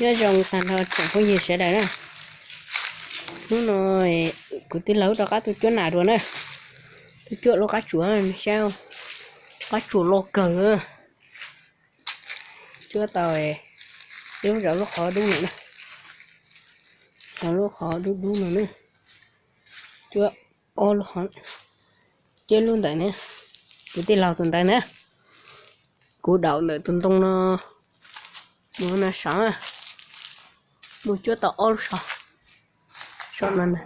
Nyob zoo tag nrho tsoom phooj ywg sawv daws na. Hnub no kuv tij laug rov qab tuaj cuab nas dua na. Tuaj cuab lub qab tsuas, saib, qab tsuas loj kawg. Cuab tau ib lub zov lub qhov dub no na. Zov lub qhov dub dub no na. Cuab ob lub, cuab lub ntawm na. Kuv tij laug tus ntawd na. Kuv daum ntawm tus ntoo no mus no saud, mus cuab tau ob lub saud, saum no na.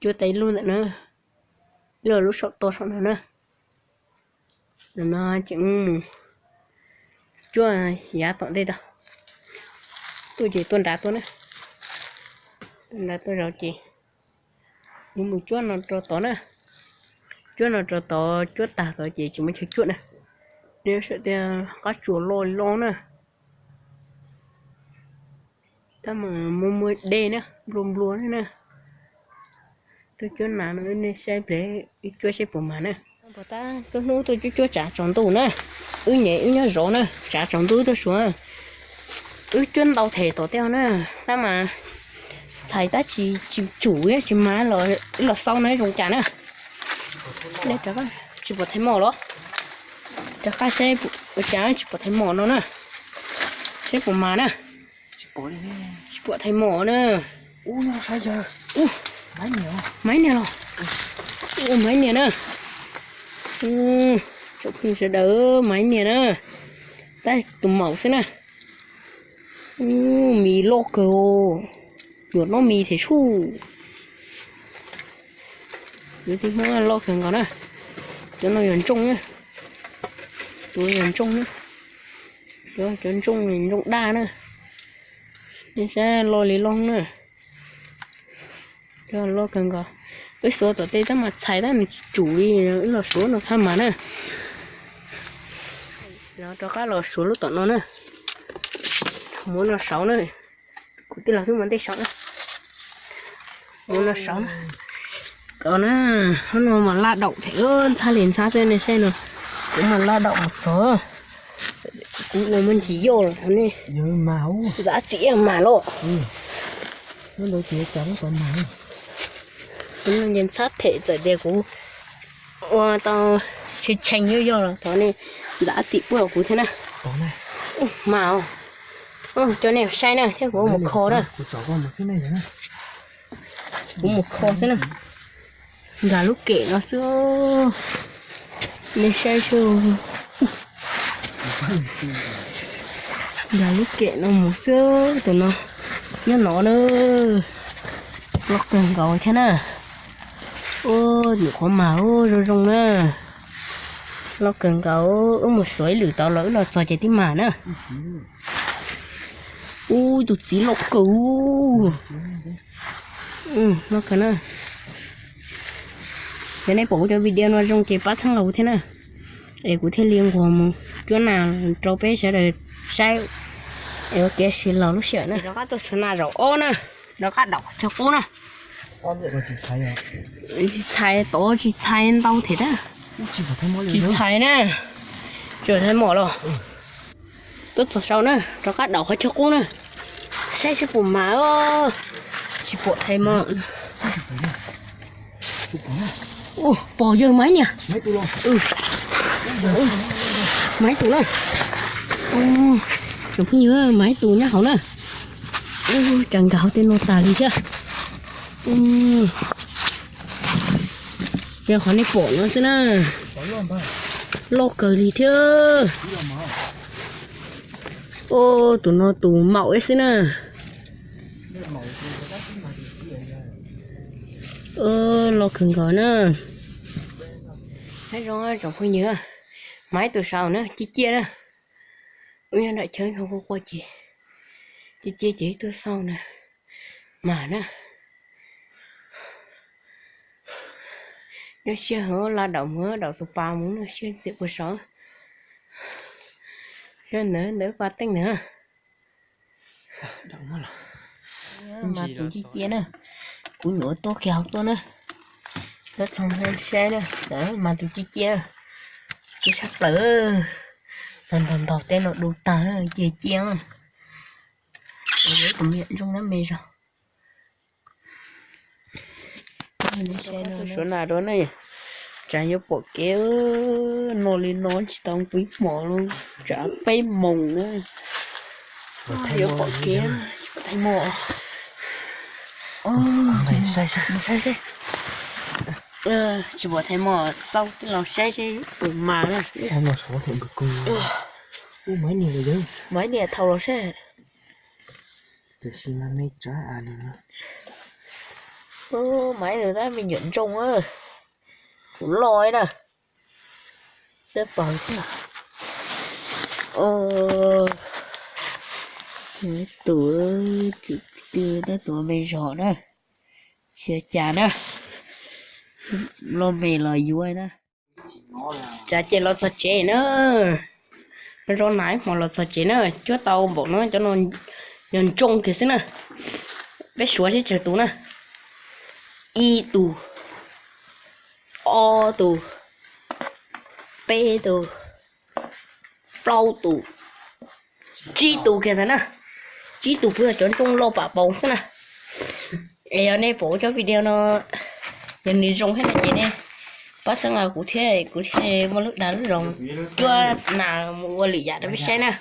Cuab tau ib lub ntawm na, ib lub saum toj saum no na. No tseem mus cuab yav tom ntej tod. Tuaj ces tuaj nrad tuaj na. Tuaj nrad tuaj zov ces yuav mus cuab no rau tod na. Cuab no rau tod, cuab tag tod ces tsis muaj chaw cuab na. Nws saib tias qab tsuas loj li loj na. Tab mas muaj muaj dej na, nplua nplua na. Tuaj cuab nas no nej saib ple, cuab saib puas mag na. Puas tab tuaj hnub tuaj cuab cuab tsav tsaus ntuj na. Wb nyem wb nyob zov na, tsav tsaus ntuj tuaj suav. Wb cuab ntau them tom tej na, tab mas txhais tab tsis, tsis tsum tsis mag, wb los xauj no zoo cas na. Tsis pom thaiv mom los? Rov qab saib ua cas tsis pom thaiv mom no na. Saib puas mag na. Tsis pom thaiv mom na. Maiv niag los? Ua maiv niag na. Tsoom phooj ywg sawv daws, maiv niag na. Tab tus maum xwb na. Mis loj kawg, yuav noj mis them suj. Yus tij Hmoob loj kawg nkaus na. Cov no yog ntsooj na. Tus yog ntsooj na. Cov ntsooj, ntsooj daj na. Nej saib loj li loj na. Cov loj kawg nkaus. Wb xuav tom tej tab mas txhais tab nws tsis tsum li, wb los suav no thab mas na. Los rov qab los suav lub tom no na. Mus no saud na. Kuv tij laug twb mus ntej saud na. Mus no saud na. Tom na, no mas laj daum thiab, ntxhab li ntxhab xwb nej saib no. Kuv mas laj daum mus txog. Kuv ua muab ntsis yoj los thaum nej. Ntxhab txim mas los. Kuv no ces ntxhab phem txawm tias kuv ua tau tshee tshee yoj yoj los thov nej ntxhab txim puab los kuv thiab na. Mas cov nej saib na thiab kuv mus kho na. Kuv mus kho xwb na. Nkag lub kem no xwb. Nej saib seb. Nkag lub kem no mus xwb, tus no nyob no na. Loj kawg nkaus thiab na. Ua nyuam qhuav mag zoo zoo na. Loj kawg nkaus, wb mus suav ib lwm tod los wb los txog ces tib mag na. Ub, tus txiv loj kawg. Loj kawg na. Yog nej pom kuv cov video no zoo ces pab txhawb nqa kuv thiab na, es kuv thiaj li nquag mus cuab nas rau peb sawv daws saib, es ua kev sib laug lub sij hawm na. Rov qab tuaj txhua nas zaum ob na, rov qab daum qhov chaw qub na. Tsis txhais tod tsis txhais ntau thiab na. Tsis txhais na. Tsis txhais mom los. Tuaj txog saud na, rov qab daum qhov chaw qub na. Saib seb puas mas. Tsis pom thaiv mom. Pom yawg Maiv niag. Maiv tus na. Tsoom phooj ywg, Maiv tus nyob hauv na. Cas nkag hauv tej no tas li thiab. Yog qhov nej pom no xwb na. Loj kawg li thiab. Tus no tus maum ib xwb na. Loj kawg nkaus na. Nyob zoo tsoom phooj ywg, Maiv tus saud na, ciaj ciaj na. Wb nyob nram chaw no quaj quaj ces ciaj ciaj ces wb tuaj xauj na. Mas na, nyob siab heev, laj daum mus daum tus pas mus no, siab tias puas sov. Ntawd ntawd pas teej na. Mas tus ciaj ciaj na, kuv nyuam qhuav tuaj kiag hauv tuaj na. Tab txog saib na, mas tus ciaj ciaj, ciaj tshaj plaws. Ntog ntog ntog tej no du tag, ciaj ciaj. Kuv me nyuam ntsooj dab me zog. Suav nas rau ne, tsam yuav pom kev no li no tsis tau pib hmo li, tsam peb moos na. Yuav pom kev, tsis pom thaij mos. Saib, saib, tsis pom thaij mos, xauj tij laug saib seb puas mas na. Maiv niam thaum los saib. Tiam sis mas me tsav a, Maiv tus tab me nyuam ntsooj, kuv loj na. Tab paus thiab. Tus, tus tab tus me zog na, tsis ua cas na, loj me los yuav na. Tsav ces los txog tsev na, zoo na ib hmo los txog tsev na, cuab tau npaum no cov no yog ntsooj kiag xwb na. Peb suav seb tsawg tus na, ib tus, ob tus, peb tus, plaub tus, tsib tus kiag ntag na. Tsib tus puav yog cov ntsooj loj pam paus xwb na. Es yog nej pom kuv cov video no, yog nws zoo thiab no ces nej pab xeeb kuv thiab, kuv thiaj muaj lub dag lub zog cuab nas mus ua lwm yam rau peb saib na.